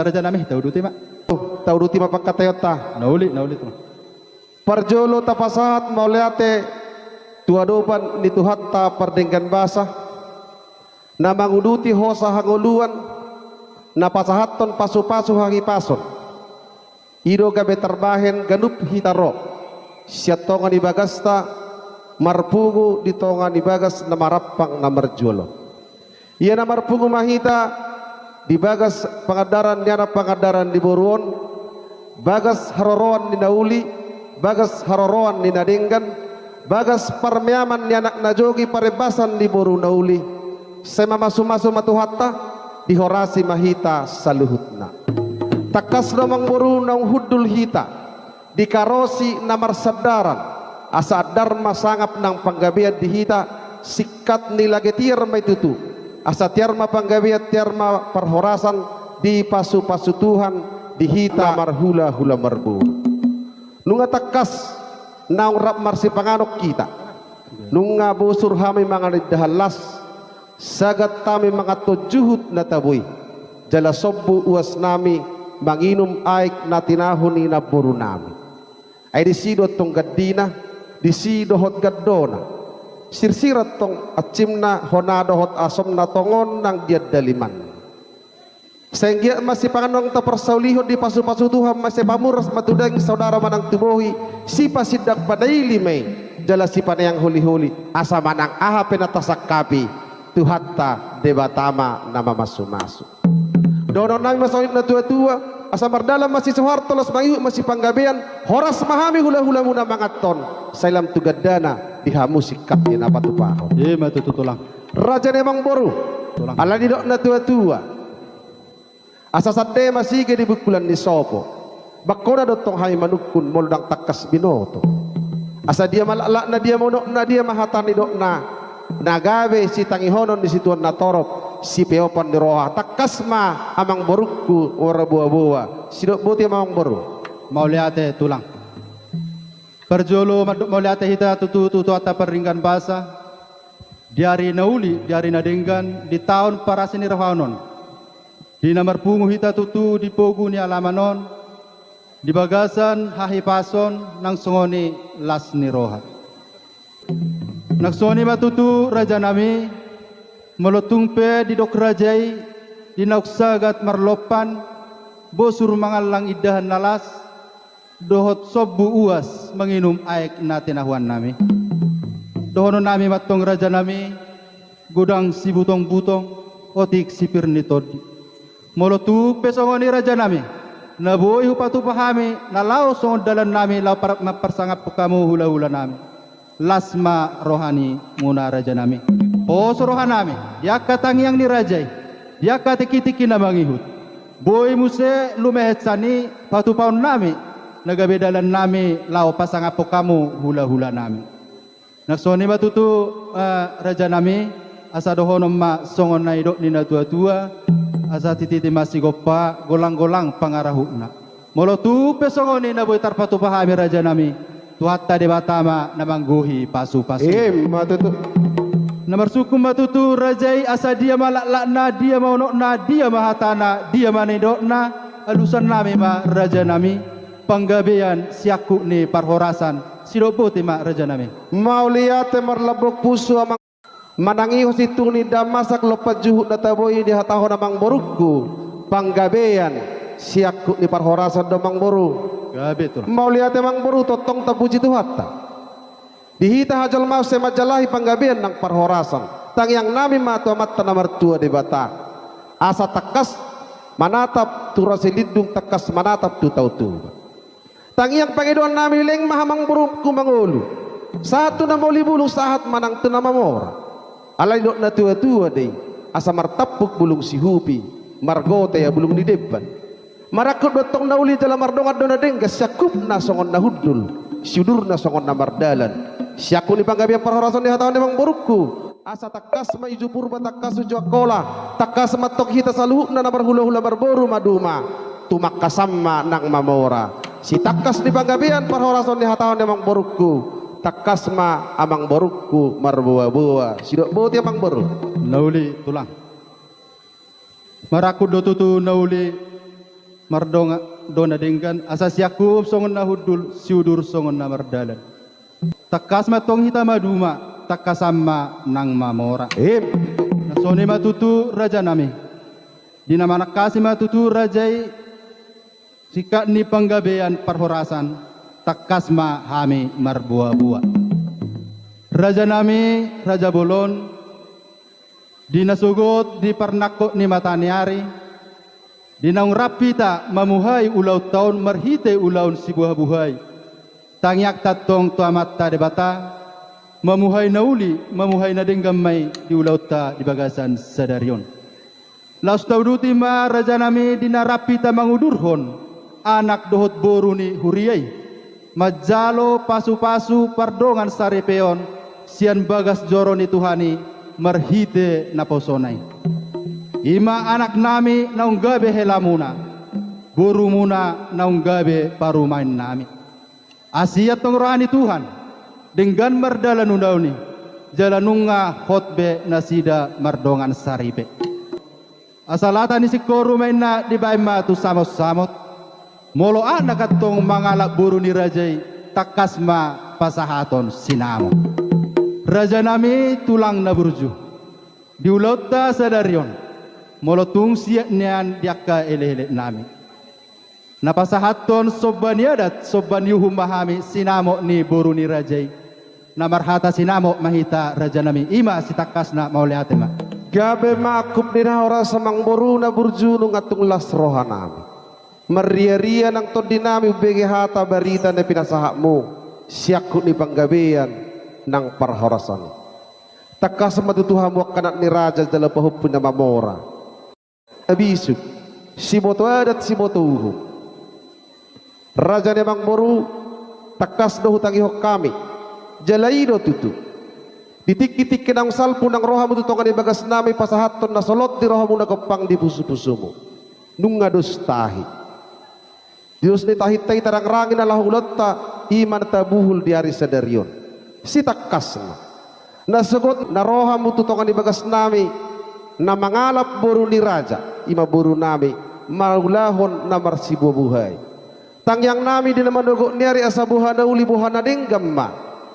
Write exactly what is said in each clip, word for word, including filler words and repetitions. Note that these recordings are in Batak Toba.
Raja nami, tauduti ma. Tauduti ma pangkataionta. Na uli, na uli, Tulang. Parjolo tapasahat mauliate tu adopan ni Tuhanta pardenggan basa, na manguduti hosa hangoluan, na pasahathon pasupasu hahipason. I do gabe tarbahen ganup hita ro, sian tonga ni bagasta, marpungu di tonga ni bagas na marampang na marjual on. Ia na marpungu ma hita di bagas pangandaran ni anak pangandaran ni boru on, bagas haroroan ni na uli, bagas haroroan ni na denggan, bagas parmeaman ni anak na jogi parembasan ni boru na uli. Sai mamasumasu ma Tuhanta, dihorasi ma hita saluhutna. Tangkas do amangboru naung hundul hita di karosi na marsandaran, asa andar ma sangap nang panggabean di hita, singkat ni lage tiar ma i tutu, asa tiar ma panggabean, tiar ma parhorasan, dipasupasu Tuhan di hita na marhulahula marboru. Nunga tangkas naung rap marsipanganon hita, nunga bosur hami mangan indahan las, sagat hami manganhon juhut na tabo i, jala sombu uas nami manginum aek na tinahu ni namboru nami. Ai disi do antong gandina, disi dohot gandona, sirsir antong ansimna, hona dohot asomna tongon nang di andalimanna. Sai anggiat ma sipanganon taparsaulihon, dipasupasu Tuhan ma, sai pamuras ma tu daging, saudara manang tu bohi, sipasindang panaili ma i, jala sipaneang holiholi, asa manang aha pe na tasangkapi, Tuhanta Debata ma na mamasumasu. Dohonon nami ma songon i, natuatua, asa mardalan ma sisoharto, laos mangihut ma sipanggabean, horas ma hami hulahulamuna manganhon, sai lam tu gandana di hamu singkat ni na patupahon. I ma tutu, Tulang. Raja ni amangboru. Tulang. Alani didok natuatua, asa sande ma sige di bungkulan ni sopo. Bangkona do antong hami manungkun molo ndang tangkas binoto. Asa dia ma laklakna, dia ma unokna, dia ma hata ni dokna, na gabe sitangihonon ni situan na torop, sipeopan ni roha. Tangkas ma amangborungku marboaboa. Sidok boti ma amangboru. Mauliate, Tulang. Parjolo mandok mauliate hita tutu tu Tuhanta pardenggan basa, di ari na uli, di ari na denggan, di taon parasi ni rohaon on, di na marpungu hita tutu di pogu ni alaman on, di bagasan hahipason nang songon i las ni roha. Nang songon i ma tutu, raja nami, molo tung pe didok raja i, di naung sagat marlompan, bosur mangallang indahan na las, dohot sombu uas manginum aek na tinahuan nami. Dohonon nami ma antong, raja nami, godang sibutongbutong, otik sipir ni tondi. Molo tung pe songon i, raja nami, na boi hupatupa hami, na laho songon dalan nami laho par-, mamparsangaphon hamu hulahula nami, las ma roha nimuna, raja nami. Pos roha nami di angka tangiang ni raja i, di angka tingkitingki na mangihut. Boi muse lumehet sian i patupaon nami, na gabe dalan nami laho pasangaphon hamu hulahula nami. Nang songon i ma tutu, eh, raja nami, asa dohonon ma songon na nidok ni natuatua, asa tititi ma sigompa, golanggolang pangarahutna. Molo tung pe songon i na boi tarpatupa hami, raja nami, Tuhanta Debata ma na manggohi pasupasu. I ma tutu. Na marsungkun ma tutu raja i, asa dia ma laklakna, dia ma unokna, dia ma hatana, dia ma nidokna, alusan nami ma, raja nami, panggabean siangkup ni parhorasan. Sidok boti ma, raja nami. Mauliate marlambok pusu amang. Manang i ho sintua ni Damasak, lompan juhut na tabo i, dihatahon amangborungku, panggabean siangkup ni parhorasan do, amangboru. Gabe, Tulang. Mauliate amangboru, tongtong tapuji Tuhanta. Di hita hajolmaon sai manjalahi panggabean nang parhorasan. Tangiang nami ma tu Amanta na martua Debata, asa tangkas manatap tu Raja Silindung, tangkas manatap tu Tao Toba. Tangiang pangidoan nami, leleng ma amangborungku mangolu, sahat tu na moli bulung, sahat manang tu na mamora. Alai didok natuatua do i, asa martampuk bulung sihupi, margote ia bulung ni demban. Marangkup do antong na uli jala mardongan do na denggan, siangkupna songon na hundul, siudurna songon na mardalan. Siangkup ni panggabean parhorasan dihatahon ni amangborungku, asa tangkas ma uju Purba, tangkas uju Angkola, tangkas ma antong hita saluhutna na marhulahula marboru maduma, tumangkasan ma nang mamora. Sitangkas ni panggabean parhorasan dihatahon ni amangborungku, tangkas ma amangborungku marboaboa. Sidok boti, amangboru. Na uli, Tulang. Marangkup do tutu na uli Mardongan do na denggan, asa siangkup songon na hundul, siudur songon na mardalan. Tangkas ma tong hita maduma, tangkasan ma nang mamora. Im. Na songon i ma tutu rajanami. Di na manangkasi ma tutu raja i singkat ni panggabean parhorasan, tangkas ma hami marboaboa. Rajanami, raja bolon, di na sogot di parnangkok ni mataniari, di naung rap hita mamuhai ulaonta on marhite ulaon sibuhabuhai. Tangiangta tong tu Amanta Debata, mamuhai na uli, mamuhai na denggan ma i di ulaonta di bagasan sadari on. Laos tauduti ma rajanami di na rap hita mangudurhon anak dohot boru ni huria i, manjalo pasupasu pardongan saripeon sian bagas joro ni Tuhan i marhite naposona i. I ma anaknami naung gabe helamuna, borumuna naung gabe parumaennami. Asi antong roha ni Tuhan, denggan mardalan ulaon i, jala nunga hot be nasida mardongan saripe. Asa lata ni singkoru ma inna dibaen ma tu samotsamot. Molo anak antong mangalap boru ni raja i, tangkas ma pasahaton sinamot. Rajanami tulang na burju, di ulaonta sadari on, molo tung siat nian di angka elekeleknami, na pasahathon somba ni adat, somba ni uhum ma hami sinamot ni boru ni raja i. Na marhata sinamot ma hita rajanami, i ma sitangkasna, mauliate ma. Gabe ma angkup ni na horas amangboru na burju, nunga tung las rohanami. Marriaria nang tondinami umbege hata barita na pinasahatmu siangkup ni panggabean nang parhorasan i. Tangkas ma tutu hamu angka anak ni raja jala pahompu na mamora, na bisuk, siboto adat siboto uhum. Raja ni amangboru, tangkas do hutangihon hami. Jala i do tutu, di tingkitingki naung salpu nang rohamu tu tonga ni bagasnami pasahathon na solot di rohamuna gompang di pusupusumu. Nunga dos tahi. Di dos ni tahinta i tarangrangi na laho ulaonta, i ma na tabuhul di ari sadari on. Sitangkasna, na sogot na ro hamu tu tonga ni bagasnami, na mangalap boru ni raja, i ma borunami, mangulahon na marsibuhabuhai. Tangiangnami di na manogot ni ari asa boha na uli boha na denggan ma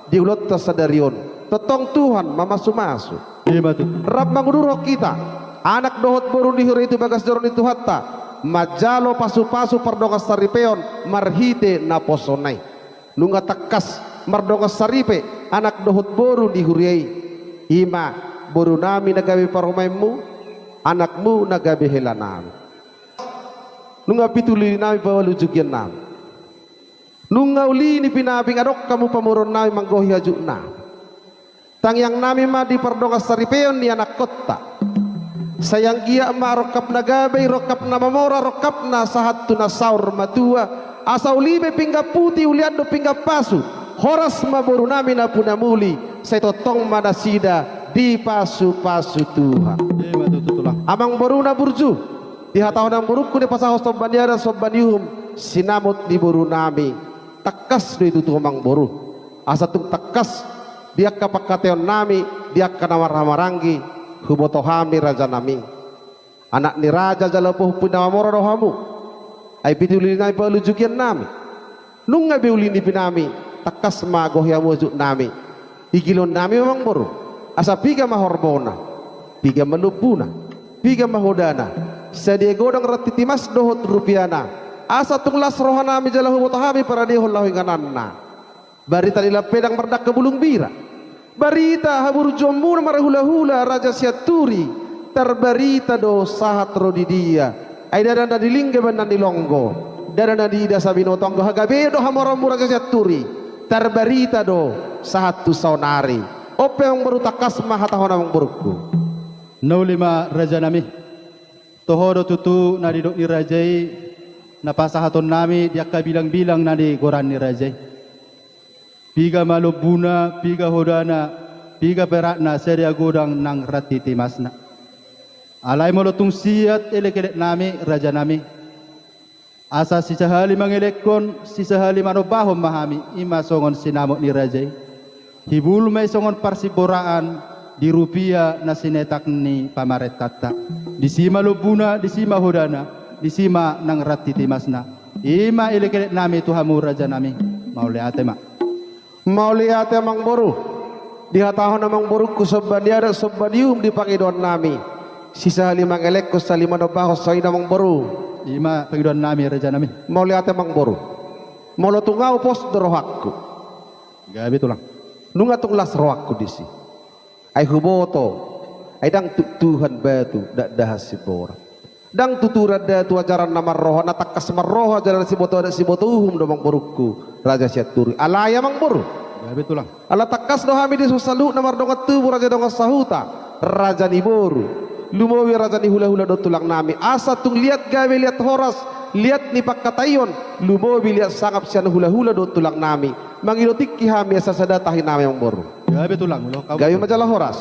di ulaonta sadari on. Tongtong Tuhan mamasumasu. Ima tutu. Rap mangudurhon hita, anak dohot boru ni huria i tu bagas joro ni Tuhanta, manjalo pasupasu pardongan saripeon marhite naposona i. Nunga tangkas mardongan saripe anak dohot boru ni huria i. Ima borunami na gabe parumaenmu, anakmu na gabe helanami. Nunga pitu lilinami paualu jugiannami. Nunga uli ni pinabing adong hamu pamoruonnami manggohi hajutnami. Tangiangnami ma di pardongan saripeon ni anakkonta. Sai anggiat ma rongkap na gabe i, rongkap na mamora, rongkap na sahat tu na saur matua. Asa uli be pinggan puti, ulian do pinggan pasu. Horas ma borunami napu na muli, sai tongtong ma nasida dipasupasu Tuhan. Ima tutu tulang. Amangboru na burju, dihatahon amangborungku, dipasahat somba ni adat somba ni uhum, sinamot ni borunami. Tangkas do i tutu amangboru. Asa tung tangkas di angka pangkataionami, di angka na marhahamaranggi, huboto hami rajanami. Anak ni raja jala pahompu na mamora do hamu. Ai pitu lilinami paualu jugiannami. Nunga be uli ni pinami, tangkas ma gohi hamu hajutnami. Igilonnami ma amangboru. Asa piga ma horbo na, piga ma lombu na, piga ma hoda na, sadia godang ranting timas dohot rupia na, asa tung las rohanami jala huboto hami paradiahon laho ingananna. Barita ni lampedang mardangka bulung bira. Barita haburjuonmuna marhulahula Raja Sianturi. Tarbarita do sahat ro di dia. Ai ndada na di lingga bahen na di longgo. Ndada na diida sabinoto, anggo hagabeon do hamoraonmu Raja Sianturi. Tarbarita do sahat tu saonari. On pe amangboru, tangkas ma hatahon amangborungku. Na uli ma rajanami. Toho do tutu na nidok ni raja i, na pasahatonnami di angka bilangbilang na di goran ni raja i. Piga ma lombuna, piga hodana, piga perakna, sadia godang nang ranting timasna. Alai molo tung siat elekeleknami, rajanami, asa sisahali mangelekhon, sisahali manombahon ma hami, i ma songon sinamot ni raja i. Hibul ma i songon parsimboraan di rupia na sinetak ni pamarentanta. Disi ma lombuna, disi ma hodana. Disi ma nang ranting timasna. I ma elekelek nami tu hamu raja nami. Mauliate ma. Mauliate amang boru. Dihatahon amang borungku somba ni adat somba ni uhum di pangidoan nami. Sisahali mangelekhon sahali manombahon songon i amang boru. I ma pangidoan nami raja nami. Mauliate amang boru. Molo tung ahu pos do rohangku. Gabe tulang. Nunga tung las rohangku disi. Ai huboto, ai ndang tu Tuhan batu dakdahan siborat. Ndang tutu randatu ajaran na marroha, na tangkas marroha jala na siboto adat siboto uhum do amang borungku, raja Sianturi. Alai amang boru. Gabe tulang. Ala tangkas do hami dison saluhutna mardongan tubu raja dongan sahuta, raja ni boru. Lumobi raja ni hulahula do tulang nami. Asa tung liat gabe liat horas, liat ni pangkataion, lumobi liat sangap sian hulahula do tulang nami. Mangido tingki hami asa sada tahi nami amang boru. Gabe tulang, ulo kau. Gabe ma jala horas.